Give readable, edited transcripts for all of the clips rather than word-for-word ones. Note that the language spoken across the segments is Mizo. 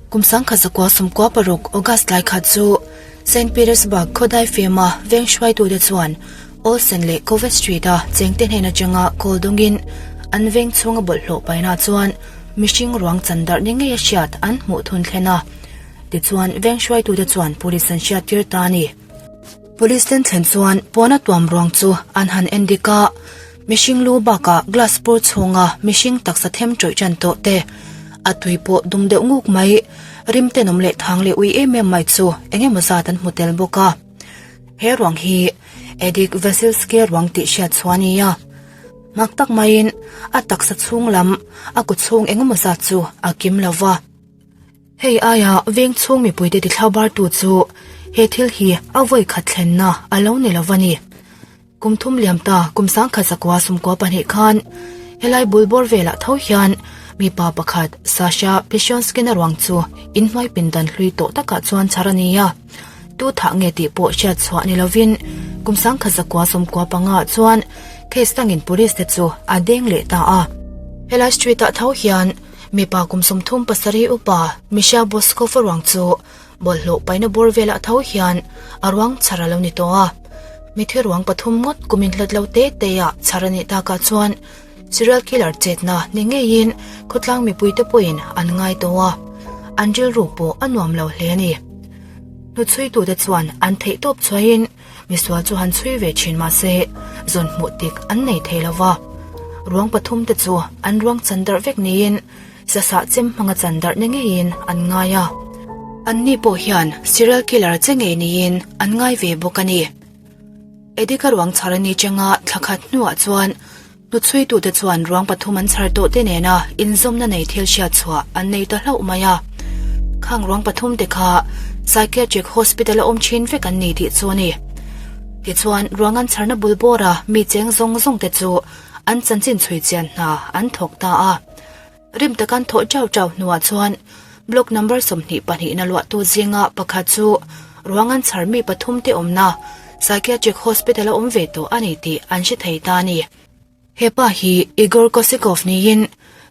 Kum 1996 August tlai khat chu Saint Petersburg khawdai fema veng hruaitute chuan Olsen leh Covett Street-a chengte hnen atanga call dawngin an veng chhunga bawlhhlawh paihna chuan mihring ruang chan darh ni ngeia hriat an hmuh thun thlen a. Tichuan veng hruaitute chuan police an hriattir ta a ni. Police ten thlen chuan pawna tuam ruang chu an han en dik a, mihring lu bakah glass pur chhunga mihring taksa them tawih tan tawh te, a tui pawh dum deuh nguk mai, rim tenawm leh thang leh ui em em mai chu eng emaw zat an hmu tel bawk a. He ruang hi Edik Vasilsky ruang tih hriat chhuah a ni a, mak tak maiin a taksa chhung lam a kut chhung eng emaw zat chu a kim lo va. Hei aia veng chhung mipuite tithlau bartu chu he thil hi a vawi khat thlenna a lo ni lo va ni. Kum thum liam ta kum 1992 khan helai bul bawr velah tho hian mipa pakhat Sasha Pishonskina ruang chu inhnuai pindan hlui tawh takah chuan chhar a ni a. Tu thah nge tih pawh hriat chhuah ni lovin kum 1995 chuan case dangin police te chu a deng leh ta a. Helai street ah tho hian Mipa kum 37 upa Misha Boskov-a ruang chu bawlhhlawh paihna bawr velah tho hian a ruang chhar a lo ni tawh a. Mithi ruang pathum ngawt kum inhlat lo te te ah chhar a nih takah chuan serial killer chetna ni ngeiin khawtlang mipuite pawhin an ngai tawh a, an rilru pawh a nuam lo hle a ni. Hnuchhuitute chuan an theihtawp chhuahin Misual chu han chhui ve thin mah se, zawn hmuh tik an nei thei lo va. Ruang pathum te chu an ruang chan darh vek niin sasah chem hmanga chan darh ni ngeiin an ngai a. Anni pawh hian serial killer che ngei niin an ngai ve bawk a ni. Edika ruang chhar a ni changa thla khat hnuah chuan hnuchhuitute chuan ruang pathum an chhar tawh te nena inzawmna nei thil hriat chhuah an nei ta hlauh mai a. Khang ruang pathum te kha psychiatric hospital a awm thin vek an ni tih chu a ni. Tichuan ruang an chharna bul bawra mi cheng zawng zawng te chu an chanchin chhui chian hna an thawk ta a. Rim taka an thawh chau chau hnuah chuan block number 22 na luahtu zinga pakhat chu ruang an chhar mi pathum te awmna psychiatric hospital a awm ve tawh a ni tih an hre thei ta a ni. He pa hi Igor Kosikov niin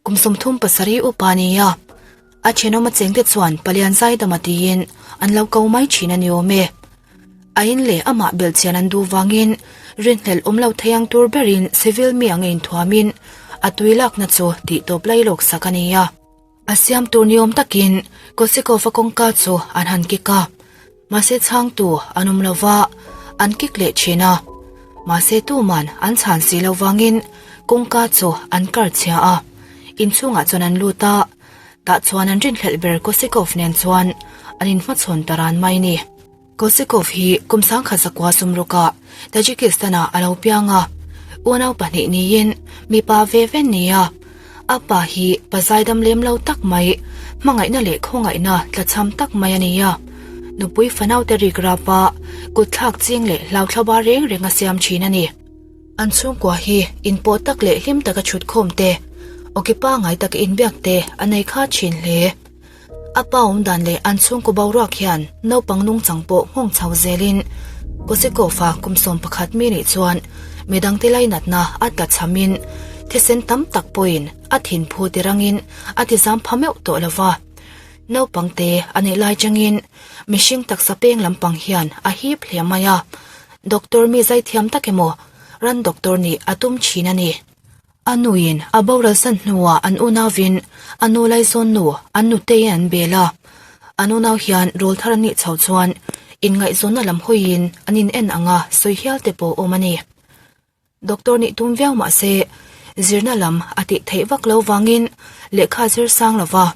kum 37 upa a ni a, a thenawm a chengte chuan Palian Zaidama tiin an lo ko mai thin a ni awm e. A in leh amah belhchian an duh vangin rinhlelh awm lo thei ang tur berin civil mi ang a inthuamin a tui lakna chu tihtawp lai lawk sak a ni a. A siam tur ni awm takin Kosikov-a kawngka chu an han kik a, mahse chhangtu an awm lo va, an kik leh thin a. Mahse tuman an chhan si lo vangin kawngka chu an kar chhia a, inchhungah chuan an lut a, tah chuan an rinhlelh ber Kosikov nen chuan an inhmachhawn ta ran mai ni. Kosikov hi kum 1960 ah Tajikistan-ah a lo piang a, unau pahnih niin mipa ve ve ni a. A pa hi pa zaidam lem lo tak mai, hmangaihna leh khawngaihna tlachham tak mai a ni a. Nupui fanaute rik rap a, kutthlak ching leh hlauthla bar reng reng a siam thin a ni. An chhungkua hi inpawh tak leh hlim taka chhutkhawm te, awki pangngai taka inbiak te a nei kha thin hle. A pa awm dan leh an chhungkaw boruak hian naupang nungchang pawh nghawng chho zelin Kosikov-a kum 11 mi nih chuan midangte lainatna a tla chhamin thisen tam tak pawhin a thinphu tirangin a tizam pha meuh tawh lo va. Naupangte a nih lai changin mihring taksa peng lampang hian a hip hle mai a, doctor mi zaithiam tak emaw ran doctor nih a tum thin a ni. A nuin a boral san hnuah an unauvin a nu laizawn nu an nutei an bel a. An unau hian rawl thar an nih chho chuan inngaihzawnna lam hawiin an in en ang a sawi hial te pawh awm a ni. Doctor nih tum viau mah se zirna lam a tih theih vak lo vangin lehkha zir sang lo va.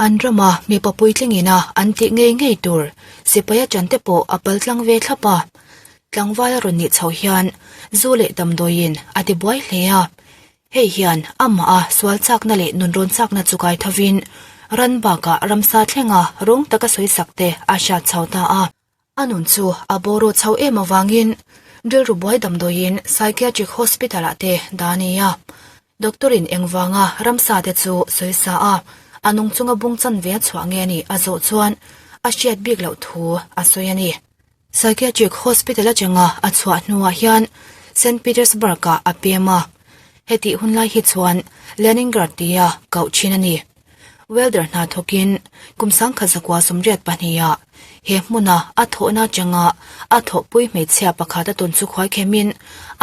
An rama mipa puitlingina an tih ngei ngei tur sipaia ṭan te pawh a pal tlang ve thlap a. Tlangval a rawn nih chhoh hian zu leh damdawiin a ti buai hle a, hei hian amah a sual chakna leh nunrawn chakna chu kai thovin ran bakah ramsa thlenga rawng taka sawisak te a hriat chho ta a. A nun chu a bawraw chho em avangin rilru buai damdawiin psychiatric hospital ah te dah a ni a, doctor in engvanga ramsa te chu sawisa a, a nung chunga bung chanve a chhuah nge a nih a zawh chuan a hriat bik loh thu a sawi a ni. Psychiatric Hospital atanga a chhuah hnuah hian Saint Petersburg-ah a pem a, hetih hun lai hi chuan Leningrad tia koh thin a ni. Welder hna thawkin kum 1982 ah he hmuna a thawhna atanga a thawhpui hmeichhia pakhat a tawn chu khuaikhemin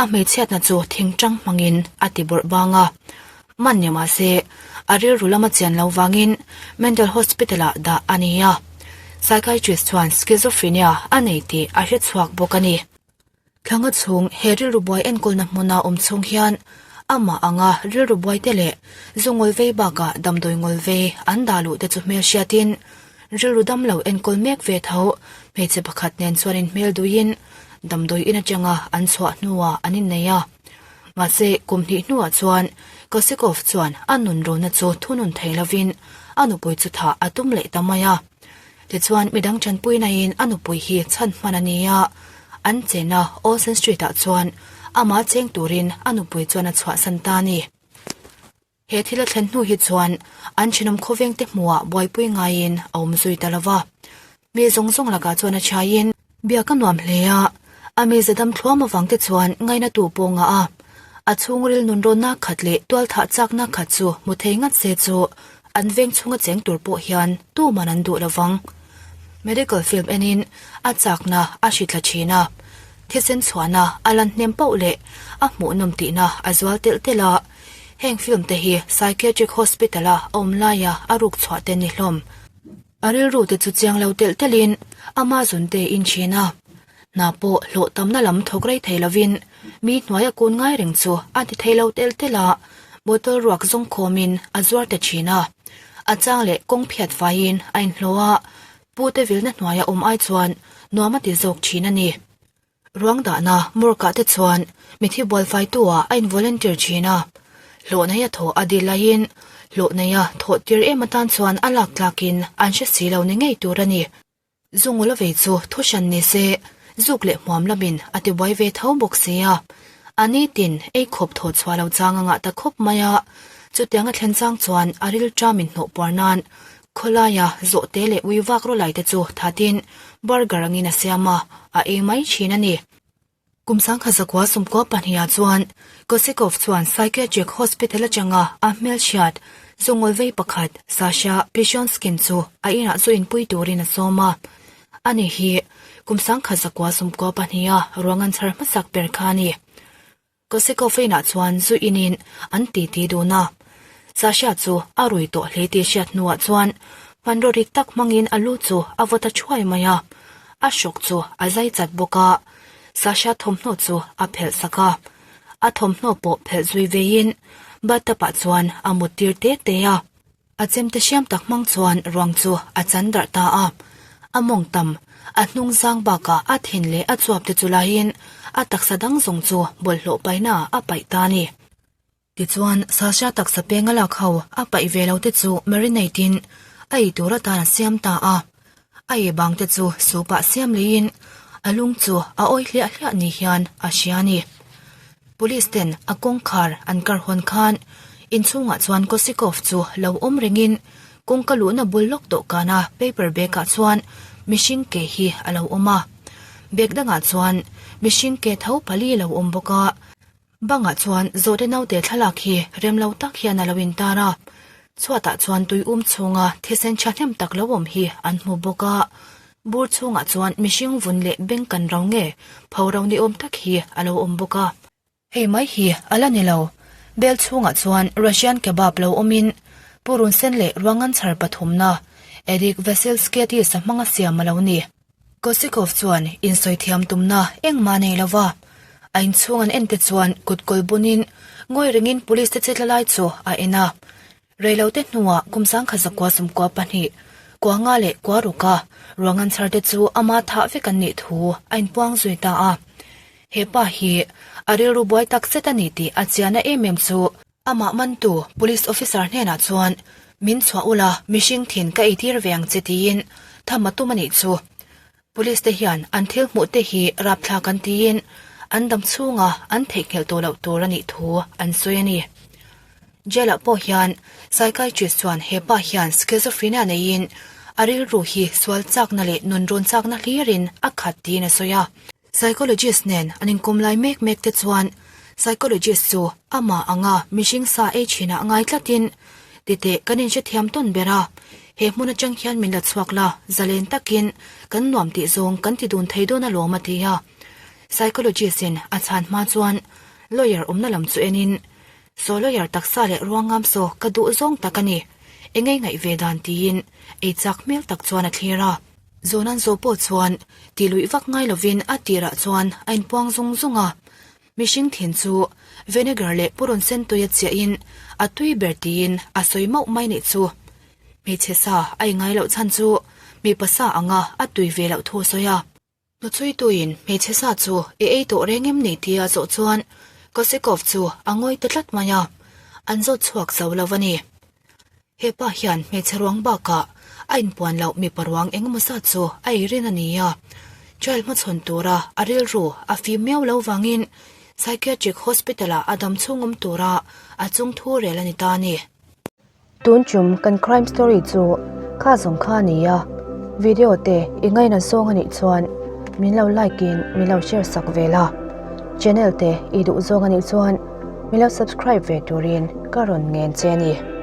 a hmeichhiatna chu thingtang hmangin a ti bawrh bang a. Man ni mahse a rilru lama chian lo vangin Mental Hospital ah dah a ni a. Psychiatrist chuan schizophrenia a nei tih a hrechhuak bawk a ni. Thlanga chhung he rilru buai enkawlna hmuna awm chhung hian amah anga rilru buaite leh zu ngawl vei bakah damdawi ngawl vei an dah luh te chu hmel hriatin rilru dam lo enkawl mek ve tho hmeichhe pakhat nen chuan inhmel duiin damdawi in atanga an chhuah hnuah an innei a. Mahse, kum hnih hnuah chuan Kosikov chuan a nunruna chu thunun thei lovin a nupui chu thah a tum leh ta mai a. Tichuan, midang tanpuinain a nupui hi chhan hman a ni a, an chena Olsen Street-ah chuan amah cheng turin a nupui chuan a chhuahsan ta a ni. He thil a thlen hnu hi chuan an thenawm khawvengte hmuhah buaipui ngaiin a awm zui ta lo va. Mi zawng zawng lakah chuan a chhaiin biak a nuam hle a, a mize dam thluam avangte chuan ngainatu pawh ngah a. A chhungril nunrawnna khat leh tualthah chakna khat chu hmu thei ngat se chu An veng chhunga cheng tur pawh hian tuman an duh lovang. Medical film enin a chakna a hri thla thin a, thisen chhuahna a lan hnem pauh leh a hmuhnawm tihna a zual telh telh a, heng film te hi psychiatric hospital a awm laia a ruk chhuah te ni hlawm. A rilru te chu chiang lo telh telhin ama zun te in thin a, hna pawh hlawh tamna lam thawk rei thei lovin mi hnuaia kun ngai reng chu a ti thei lo telh telh a, bottle ruak zawng khawmin a zuar ta thin a. A chang leh kawng phiat faiin a inhlawh a, pute vilna hnuaia awm ai chuan nuam a ti zawk thin a ni. Ruang dahna morgue-ah te chuan mithi bualfaitu-ah a in-volunteer thin a, hlawh neia thawh a dil laiin hlawh neia thawh tir em atan chuan a lak tlakin an hre si lo ni ngei tur a ni. Zungula vei chu thu hran ni se, zuk leh hmuam lamin a ti buai ve tho bawk si a. A nitin ei khawp thaw chhuah lo chang a ngah ta khawp mai a, chutiang a thlen chang chuan a rilṭam inhnawh puar nan Khawlaia zawhte leh ui vak rawlai te chu thatin burger angin a siam a, a ei mai thin a ni. Kum 1900 sawmkua pahniha chuan Kosikov chuan psychiatric hospital atanga a hmelhriat zungawlvei pakhat Sasha Pishonskin chu a inah zu inpui turin a sawm a. Ani hi kum 1992 ruang an chhar hmasak ber kha a ni. Kosikov inah chuan zu inin an titi dun a. Sasha chu a rui tawh hle tih hriat hnuah chuan hmanraw rit tak hmangin a lu chu a vaw ta thuai mai a. A hrawk chu a zai chat bawk a, Sasha thawmhnaw chu a phelh sak a. A thawmhnaw pawh phelh zui veiin bathtub ah chuan a mut tir te te a. A chemte hriam tak hmang chuan ruang chu a chan darh ta a. A mawng tam, a hnung zang bakah a thin leh a chuap te chu laiin a taksa dang zawng chu bawlhhlawh paihna ah a paih ta a ni. Tichuan, Sasha taksa peng a lak ho a paih ve lo te chu marinate in a ei tur atan a siam ta a. A ei bang te chu soup ah siam leiin a lung chu a awi hliah hliah ni hian a hria a ni. Police ten a kawngkhar an kar hawn khan inchhungah chuan Kosikov chu lo awm rengin kawngka luhna bul lawk dawhkana paper bag ah chuan mihring ke hi a lo awm a. Bag dangah chuan mihring ke tho pali a lo awm bawk a. Bangah chuan zawhte naute thlalak hi rem lo tak hian a lo intar a. Chhuatah chuan tui um chhunga thisen thahnem tak lo awm hi an hmu bawk a. Bur chhungah chuan mihring vun leh beng kan ro nge pho ro ni awm tak hi a lo awm bawk a. Hei mai hi a la ni lo. Bel chhungah chuan Russian kebab lo awmin purun sen leh ruangan chhar pathumna Erik Vasilskietis a hmanga siam a lo ni. Kosikov chuan insawi thiam tumna engmah a nei lo va, a inchhung an en te chuan kut kawl bunin ngawi rengin police te chetla lai chu a en a. Reilote hnuah kum 1992 kua nga leh kua ruka ruang an chhar te chu ama thah vek an nih thu a inpuang zui ta a. He pa hi a rilru buai tak zet a ni tih a chiahna em em chu Amah mantu Police Officer hnenah chuan, Min chhuah ula, mihring thin ka eitir ve ang che tiin tham a tum a nih chu. Police te hian an thil hmuh te hi rapthlak an tiin an dam chhunga an theihnghilh tawh loh tur a nih thu an sawi a ni. Jail ah pawh hian psychiatrist chuan he pa hian schizophrenia neiin a rilru hi sual chakna leh nunrawn chakna hlirin a khat tiin a sawi a. Psychologist nen an inkawm lai mek mek te chuan psychologist chu amah anga mihring sa ei thinah ngai tlatin. Titeh, kan inhrethiam tawn ber a, he hmun atang hian min la chhuak la, zalen takin kan nuam tih zawng kan ti dun thei dawn alawm a ti a. Psychologist in a chhan hma chuan lawyer awmna lam chu enin, Saw lawyer taksa leh ruangam saw ka duh zawng tak a ni, engei ngaih ve dan tiin ei chak hmel tak chuan a thlir a. Zawhnan zawh pawh chuan ti luih vak ngai lovin a tirah chuan a inpuang zung zung a. Mihring thin chu vinegar leh purun sen tui a chiahin a tui ber tiin a sawi mauh mai nih chu. Hmeichhe sa a ingai loh chhan chu mipa sa anga a tui ve loh thu a sawi a. Hnuchhuituin hmeichhe sa chu i ei tawh reng em ni tia zawh chuan Kosikov chu a ngawi ta tlat mai a, an zawt chhuak zo lo a ni. He pa hian hmeichhe ruang bakah a inpuan loh mipa ruang engemaw zat chu a ei rin a ni a, trial hmachhawn tura a rilru a fim miau lo vangin Psychiatric Hospital-ah a dam chhung awm tura a chung thu rel a ni ta a ni. Tun tum kan crime story chu kha zawng kha a ni a, video te i ngaina zawng a nih chuan min lo like in min lo share sak ve la, channel te i duh zawng a nih chuan min lo subscribe ve turin ka rawn ngen che a ni.